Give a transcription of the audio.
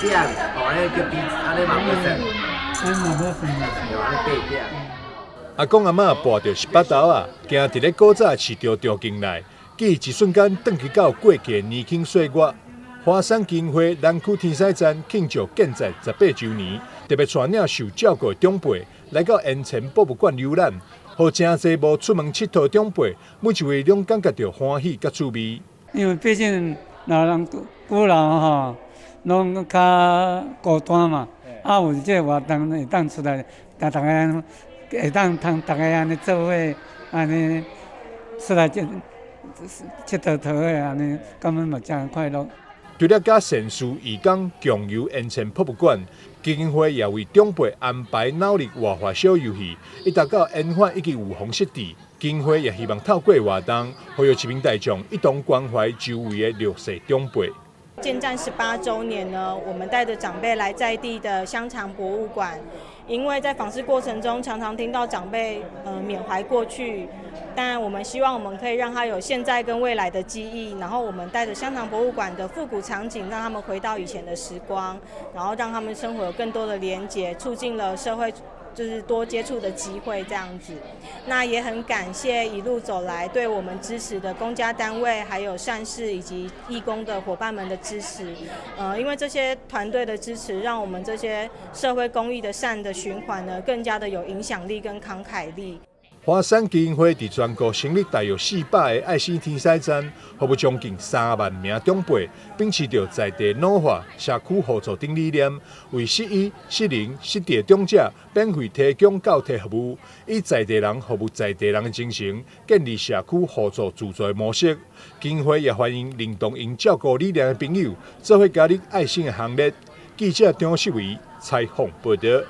點，哦，按呢叫比，按呢嘛無算。按呢嘛無算。對，按呢八點。阿公阿嬤跋著十八豆仔，行佇咧古早市場場景內，記憶一瞬間轉去到過去的年輕歲月。華山基金會南區天使站慶祝建站18週年，特別帶領受照顧的長輩來到鹽埕博物館遊覽，予誠濟無出門𨑨迌長輩，每一位攏感覺著歡喜佮趣味。因為畢竟老人孤老吼，攏較孤單嘛，啊有這個活動會當出來，逐逐个會當通逐个按呢做伙，按呢出來這𨑨迌迌的按呢，感覺嘛誠快樂。除了佮善事義工共遊鹽埕博物館，基金會也為長輩安排腦力活化小遊戲，以達到延緩以及預防失智。基金會也希望透過活動，呼籲市民大眾一同關懷周圍的弱勢長輩。建站18週年呢，我們帶著長輩來在地的香腸博物館，因為在訪視過程中，常常聽到長輩緬懷過去，但我們希望我們可以讓他有現在跟未來的記憶，然後我們帶著香腸博物館的復古場景，讓他們回到以前的時光，然後讓他們生活有更多的連結，促進了社會就是多接觸的機會這樣子。那也很感謝一路走來對我們支持的公家單位，還有善事以及義工的夥伴們的支持。因為這些團隊的支持，讓我們這些社會公益的善的循環呢，更加的有影響力跟慷慨力。華山基金會佇全國成立大約400个愛心天使站，服務將近3萬名長輩，秉持著在地腦化、社區互助等理念，為失醫、失能、失智的長者免費提供教體服務，以在地人服務在地人的精神，建立社區互助自助的模式。基金會也歡迎認同𪜶照顧理念的朋友，做伙加入愛心的行列。記者張世維採訪報導。